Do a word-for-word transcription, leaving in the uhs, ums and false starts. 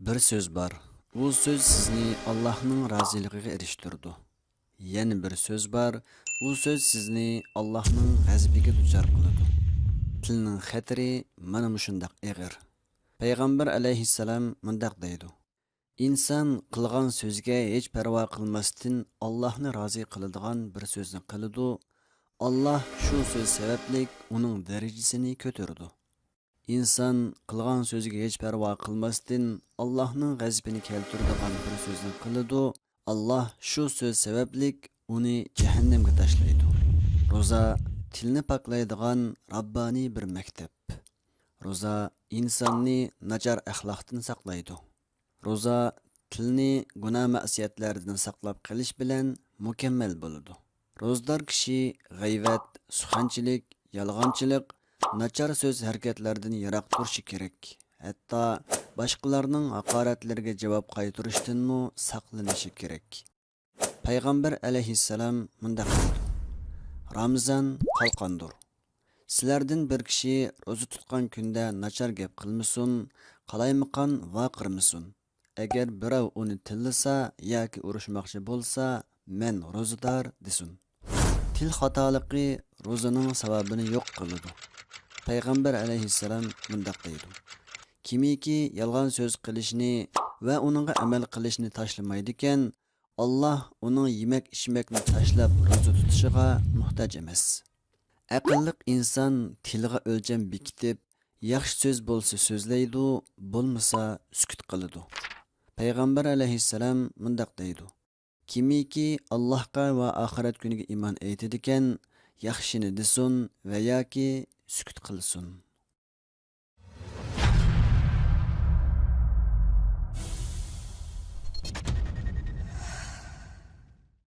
بىر سۆز بار، ئۇ سۆز سىزنى ئاللاھنىڭ رازىلىقىغا ئېرىشتۈرىدۇ. يەنە بىر سۆز بار، ئۇ سۆز سىزنى ئاللاھنىڭ غەزىپىگە دۇچار قىلىدۇ. تىلنىڭ خەتىرى مانا مۇشۇنداق ئېغىر. پەيغەمبەر ئەلەيھىسسالام مۇنداق دەيدۇ: ئىنسان قىلغان سۆزىگە ھېچ پەرۋا قىلماستىن ئاللاھنى رازى قىلىدىغان بىر سۆزنى قىلىدۇ، ئاللاھ شۇ سۆز سەۋەبلىك ئۇنىڭ دەرىجىسىنى كۆتۈرىدۇ. ئىنسان قىلغان سۆزىگە ھېچ پەرۋا قىلماستىن ئاللاھنىڭ غەزىپىنى كەلتۈرىدىغان بىر سۆزنى قىلىدۇ، ئاللاھ شۇ سۆز سەۋەبلىك ئۇنى جەھەننەمگە تاشلايدۇ. روزا تىلنى پاكلايدىغان راببانىي بىر مەكتەپ. روزا ئىنساننى ناچار ئەخلاقتىن ساقلايدۇ. روزا تىلنى گۇناھ مەسىيەتلەردىن ساقلاپ قېلىش بىلەن مۇكەممەل بولىدۇ. روزىدار كىشى غەيۋەت، سۇخەنچىلىك، يالغانچىلىق، ناچار سۆز ھەرىكەتلەردىن يىراق تۇرۇشى كېرەك. ھەتتا باشقىلارنىڭ ھاقارەتلىرىگە جاۋاب قايتۇرۇشتىنمۇ ساقلىنىشى كېرەك. پەيغەمبەر ئەلەيھىسسالام مۇنداق دەيدۇ: رامىزان قالقاندۇر. سىلەردىن بىر كىشى روزا تۇتقان كۈندە ناچار گەپ قىلمىسۇن، قالايمىقان ۋارقىرىمىسۇن. ئەگەر بىراۋ ئۇنى تىللىسا ياكى ئۇرۇشماقچى بولسا، مەن روزىدار دېسۇن. تىل خاتالىقى روزىنىڭ ساۋابىنى يوق قىلىدۇ. پەيغەمبەر ئەلەيھىسسالام مۇنداق دەيدۇ: كىمكى يالغان سۆز قىلىشنى ۋە ئۇنىڭغا ئەمەل قىلىشنى تاشلىمايدىكەن، ئاللاھ ئۇنىڭ يېمەك-ئىچمەكنى تاشلاپ روزا تۇتۇشىغا موھتاج ئەمەس. ئەقىللىق ئىنسان تىلىغا ئۆلچەم بېكىتىپ، ياخشى سۆز بولسا سۆزلەيدۇ، بولمىسا سۈكۈت قىلىدۇ. پەيغەمبەر ئەلەيھىسسالام مۇنداق دەيدۇ: كىمكى ئاللاھقا ۋە ئاخىرەت كۈنىگە ئىمان ئېيتىدىكەن، ياخشىنى دېسۇن ۋە ياكى سۈكۈت قىلسۇن.